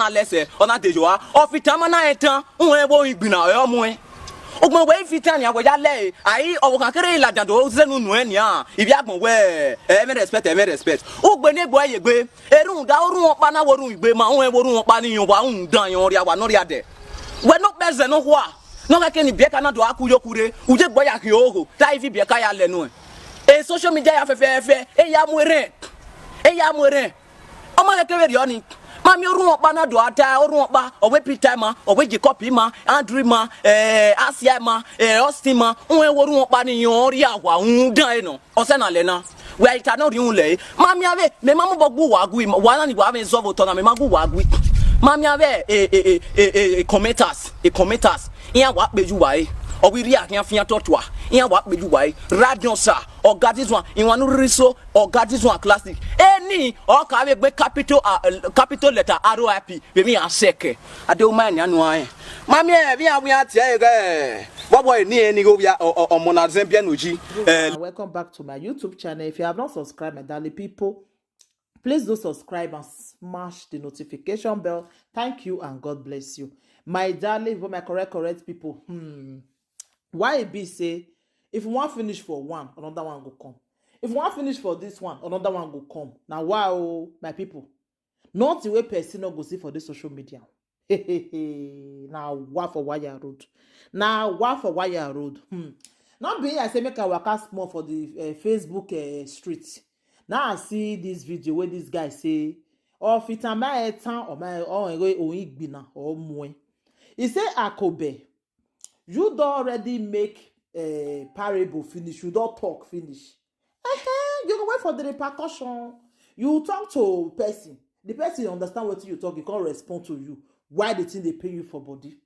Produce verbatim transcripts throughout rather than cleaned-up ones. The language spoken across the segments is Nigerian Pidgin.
Alese, ona dejoa. Ofitama na etan, unwe wo igbina oyo mu e. Ogbon we fita ni awe ya le. Ai, owo kan kere ila jan do zenu nu e ni a. Ibi agbon we, e me respect, e me respect. Ogbe ne gbo ye gbe. Erun da orun opa na worun igbe ma, unwe worun opa ni yon wa un dan yon ria wa no ria de. We no pe ze no kwa. No ka ke ni bi e ka na do aku yo kure. Uje gbo ya ki oho. Ta ifi bi e ka ya le nu e. E social media ya fe fe fe. E ya mu ere. E ya mu ere. Ọmọ kẹkẹrẹ rí ọ ni. Mami orun ọpa na do ata, orun ọpa, ọwẹ Peter ma, ọwẹ Jacob ma, Andrew ma, eh, Asia ma, eh, Austin ma, wọn ẹ wo orun ọpa ni yan rí àwa ń dán ẹ nà. Ọsẹ náà lẹ náà. Wẹ ìta náà rí òun lẹ. Mami abẹ, mẹ máa mú bọ gbú wàá gùn, wàá náà ni wàá mi zọ bọ tọ náà, mẹ máa gùn wàá gùn. Mami abẹ, e e e e e e commenters, e commenters. Ìyẹn wàá péjú wàá yìí. Ọwọ́ ìrí àkíyàn fi hàn tọ́tù à. Ìyẹn wàá péjú wàá yìí. Radiant sir, ọ̀gá this one, ìwọ̀n anú rírí so, ọ̀gá this one classic. Ẹni ọkà mi gbé capital, ah, eh, capital letter R I P. Bèmí à ń sẹ̀kẹ̀. Adéwọ́mọ́ ẹ̀ ní àánú ayẹ̀. Mami ẹ̀ bí àwọn àti ẹ̀ rẹ̀. Bọ́bọ̀ ẹ̀ ní ẹni ó ya ọmọ náà zẹ́ bí ẹnu jí. Eh, Welcome back to my YouTube channel. If you have not subscribed, my darling people, please do subscribe and smash the notification bell. Thank you and God bless you. My darling, for my correct, correct people. Hmm. Why e be say, if you wan finish for one, another one go come. If you wan finish for this one, another one go come. Na wa o, my people. Nothing wey person no go see for this social media. Na wa for wire road. Na wa for wire road. Hmm. Not be I say make I waka small for the, eh, Facebook, eh, street. Now I see this video where this guy say, "Oh, fit am my town or my, oh, eh, oh, Igbina or Mue." He say, "Akobe, you don already make, eh, parable finish. You don talk finish. Eh, you go wait for the repercussion. You talk to person. The person understand wetin you talk, he come respond to you. Why the thing dey pain you for body?"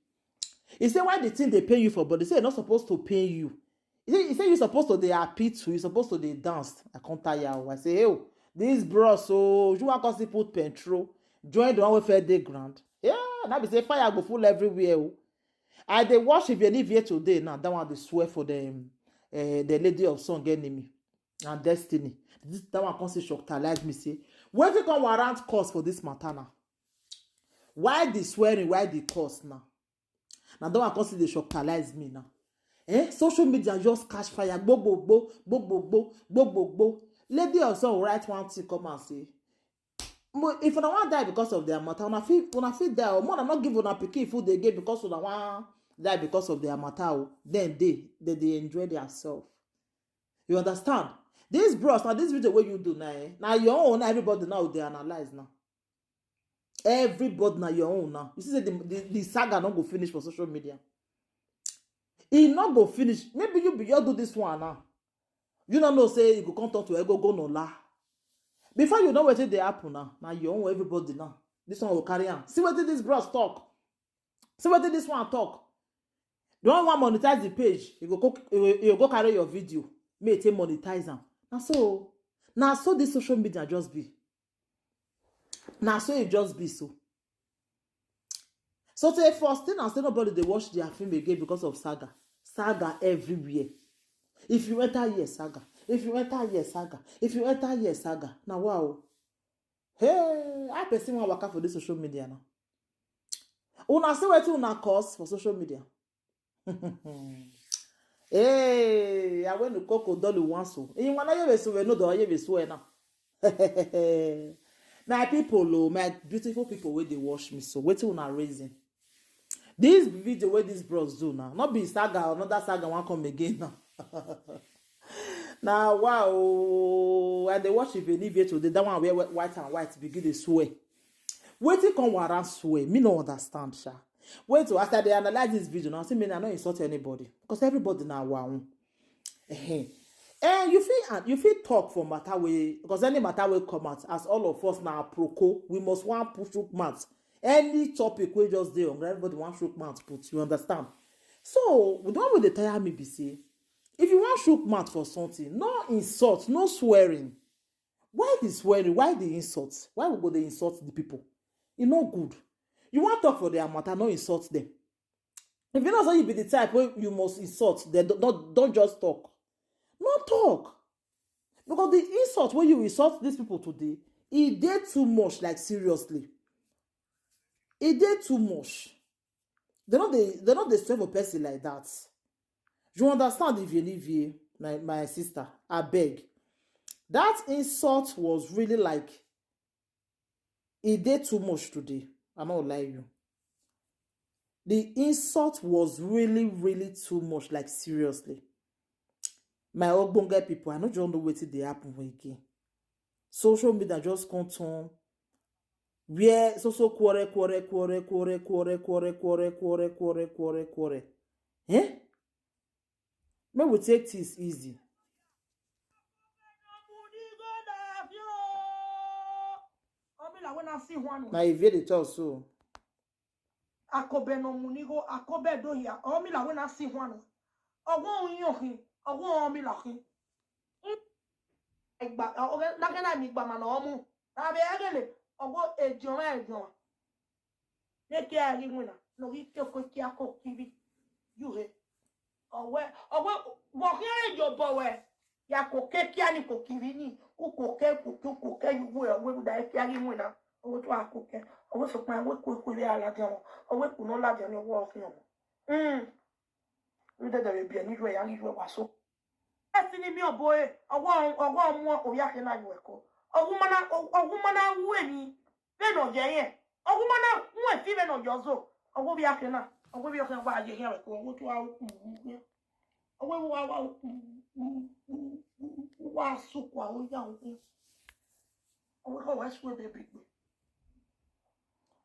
He say, "Why the thing dey pain you for body?" Say e no suppose to pain you. He say, he say you suppose to dey happy too. You suppose to dey dance. I come tire o. I say, "Hey o, this bros o, you wan come still put petrol, join the one wey first dey ground?" Yeah, na be say fire go full everywhere o. I dey watch Ibenivie today now. That one dey swear for the, eh, the lady of song enemy and destiny. This, that one come still shocktalize me say, wetin come warrant cause for this matter now? Why the swearing? Why the cause now? Na that one come still dey shocktalize me now. Eh, social media just catch fire. Gbogbogbo, gbogbogbo, gbogbogbo. Lady of song write one thing come and say, "Mo, if una wan die because of their matter, una fit, una fit die o. More una no give una pikin food again because una wan die because of their matter o." Then they, they, they enjoy their self. You understand? This bros, now this video wey you do now, eh, na your own. Everybody now dey analyze now. Everybody na your own now. You see say the, the, the saga no go finish for social media. E no go finish. Maybe you be, you do this one now. You no know say e go come talk to Egogo Nola. Before you know wetin dey happen now, na your own everybody now. This one go carry am. See wetin this bros talk. See wetin this one talk. The one wan monetize the page, you go co-, you go, you go carry your video, make e take monetize am. Na so, na so this social media just be. Na so e just be so. So tey first thing, I say nobody dey watch their film again because of saga. Saga everywhere. If you enter here, saga. If you enter here, saga. If you enter here, saga. Na wa o. Hey, how person wan waka for this social media now? Una see wetin una cause for social media. Hey, I went to Coco Dolly once. In one I ever so no do I ever so now. My people, oh, my beautiful people wey dey watch me so, wetin una reason? This video wey this bros do now, not be saga, another saga wan come again now. Now, wow, I dey watch Ibenivie today. That one wear whi-, white and white begin dey swear. Wetin come warrant swear? Me no understand, sha. Wait, oh, as I dey analyze this video now, see me, I no insult anybody because everybody na our own. Ehen. And you fit, and you fit talk for matter wey, because any matter wey come out, as all of us na aproko, we must wan push hook mouth. Any topic wey just dey on ground, everybody wan shook mouth put. You understand? So the one wey dey tire me be say, if you wan shook mouth for something, no insult, no swearing. Why the swearing? Why the insult? Why we go dey insult the people? E no good. You wan talk for their matter, no insult them. If you know say you be the type wey you must insult, then don't, don't, don't just talk. No talk. Because the insult wey you insult these people today, e dey too much, like, seriously. E dey too much. They no dey they no dey swear for person like that. You understand, Ivie Livie, my my sister? Abeg. That insult was really like, e dey too much today. I no lie you. The insult was really, really too much, like, seriously. My ogbonge people, I no just know wetin dey happen again. Social media just come turn where so so quarrel, quarrel, quarrel, quarrel, quarrel, quarrel, quarrel, quarrel, quarrel, quarrel, quarrel, quarrel. Eh? Make we take things easy. Omila when I see one. Na Ivie dey talk so. Akobe no munigo, akobe do here. Omila when I see one. Ogo unyo hi, ogo omila hi. Egba, oge, nakena mi gba mana omu. Na be egele, ogo ejo ma ejo. Ne ke ari wina, no gi ke ko ki ako kibi. You he. Owe, owe, wo ke ari jo bo we. Ya ko ke ki ani ko kibi ni, ku ko ke, ku ku ko ke yu we, owe da ke ari wina. Owe to ako ke. Owe so pa we ko ko le ala de won. Owe ku no la de ni wo fi won. Mm. Wi de de bi ni yo ya ni yo wa so. Esi ni mi oboe, owo owo mu o ya ke na yo ko. Owo mana owo mana wu emi. Be no je yen. Owo mana wu e fi be no yo zo. Owo bi ake na. Owo bi ake wa je yen ko. Owo to wa ku. Owo wa wa ku. Wa su kwa o ya o. Owo ko wa su e be bi.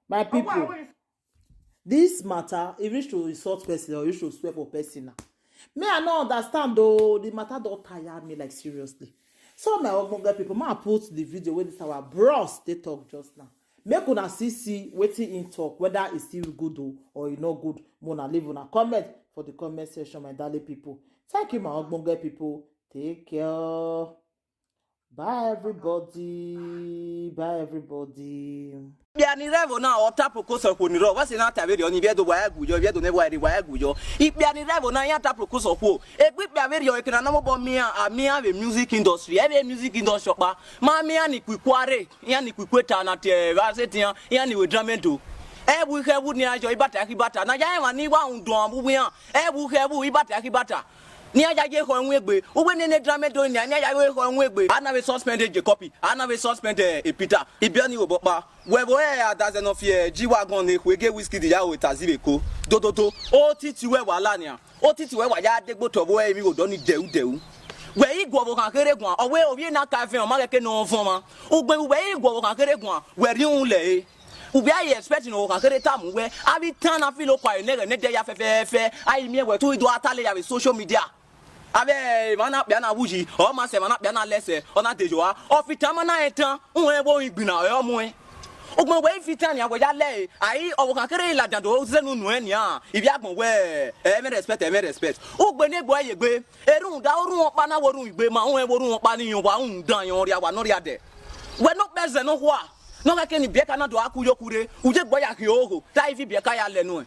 My people, this matter, e reach to insult person or e reach to swear for person now. Me, I no understand though. The matter don tire me, like, seriously. So my ogbonge people, ma put the video wey this our bros dey talk just now. Make una see see wetin him talk, whether e still good o or e no good. Make una leave una comment for the comment section, my darling people. Thank you, my ogbonge people. Take care. Bye everybody. Bye everybody. Biani revo na ota prokoso koni ro. Wasi na taveri oni viedo wa egu yo, viedo ne wa ri wa egu yo. I biani revo na ya ta prokoso ko. E gbi biaveri yo ekena na mo bo mi a, a mi a ve music industry. E ve music industry pa. Ma mi a ni kwikware, ya ni kwikweta na te va se tian, ya ni we dramendo. E bu he bu ni ajo ibata ki bata. Na ya e wa ni wa un don bu wi an. E bu he bu ibata ki bata. Ni aja je ho enwe gbe. Ugbe nene drama do ni, ni aja je ho enwe gbe. Ana we suspend e Jacob. Ana we suspend e Peter. Ibiani obopa. We bo e adaze no fie. G-Wagon ne kwege Wizkid ya o tazibe ko. Do do do. O titi we wala ni a. O titi we wa ya degbo to bo e mi go do ni deu deu. We igwo bo kan kere gun. Owe ovi na ka fe o ma ke no fun ma. Ugbe we igwo bo kan kere gun. We ri un le e. Ubi ayi expect no kan kere tamu we. Abi tan na filo kwa ne ne de ya fe fe fe. Ayi mi we tu ido atale ya be social media. Abe mana pe na wuji. O ma se mana pe na lese. O na dejo a. O fi tan mana etan. Un e bo igbina e o mu e. Ogbon we fi tan ya we ya le. Ayi o kan kere la dan do ze nu nu e ni a. Ibi agbon we. E me respect, e me respect. Ugbe ne gbo ye gbe. Erun da orun opa na worun igbe ma un e worun opa ni yan wa un dan yan ri awa no ri ade. We no pe ze no kwa. No ka ke ni bieka na do aku yo kure. Uje gbo ya ki ogo. Ta ifi bieka ya lenu e.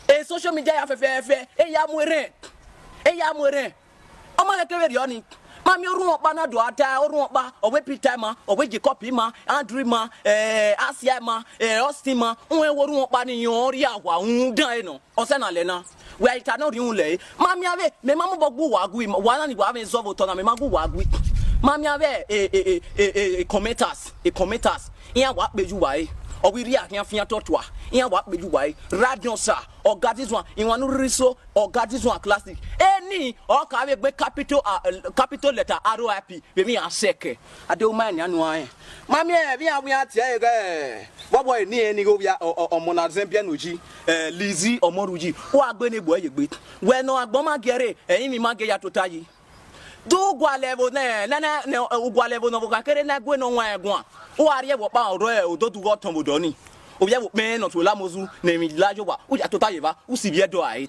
E social media ya fe fe fe. E ya mu ere. E ya mu ere. O ma ke ke we ri oni. Ma mi orun opa na do ata orun opa. Owe Peter ma, owe Jacob ma, Andrew ma, eh Asia ma, eh Austin ma. Un e worun opa ni yan ri awa un dan e no. Ose na le na. We ita no ri un le. Ma mi ave, me ma mo bo gbu wa gui. Wa na ni wa me zo vo to na me ma gbu wa gui. Ma mi ave e e e e e commenters, e commenters. Iya wa pe ju wa e. O wi ri a kian fian to twa. Iya wa pe ju wa e. Radio sa. O gadizwan. Iwan nu ri so. O gadizwan classic. Eni o ka ve gbe capital ah, eh, capital letter R O I P. Be mi a seke. Ade o ma ni anu aye. Ma mi e bi a wi ati e ge. Bobo e ni e ni go bia o o mo na zen bia no ji. Eh Lizzy Omoruji. O agbe ne gbo ye gbe. We no agbo ma gere. E mi ma ge ya to tayi. Du gwa level ne ne ne ne ugwa level no ka kere na gwe no wa egwa. O ari e wo pa oro e odo du go ton bodo ni. O ye wo pe no to la mozu ne mi la yo wa. U ya to tayi va. U si bi e do ai.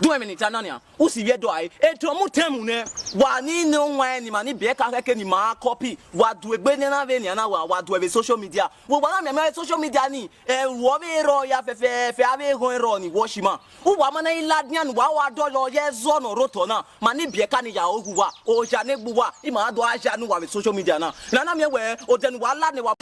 Du e mi ni tanania. U si ye do ai. E to mu temu ne. Wa ni no wa ni ma ni be ka ke ni ma copy. Wa du egbe ni na ve ni na wa wa du e social media. Wo wa na me me social media ni. E wo ve ro ya fe fe fe ave ho ro ni wo shi ma. U wa ma na ila dia nu wa wa do yo ye zo no ro to na. Ma ni be ka ni ya o gu wa. O ja ne gbu wa. I ma do a ja nu wa ve social media na. Na na me we o de nu wa la ne wa.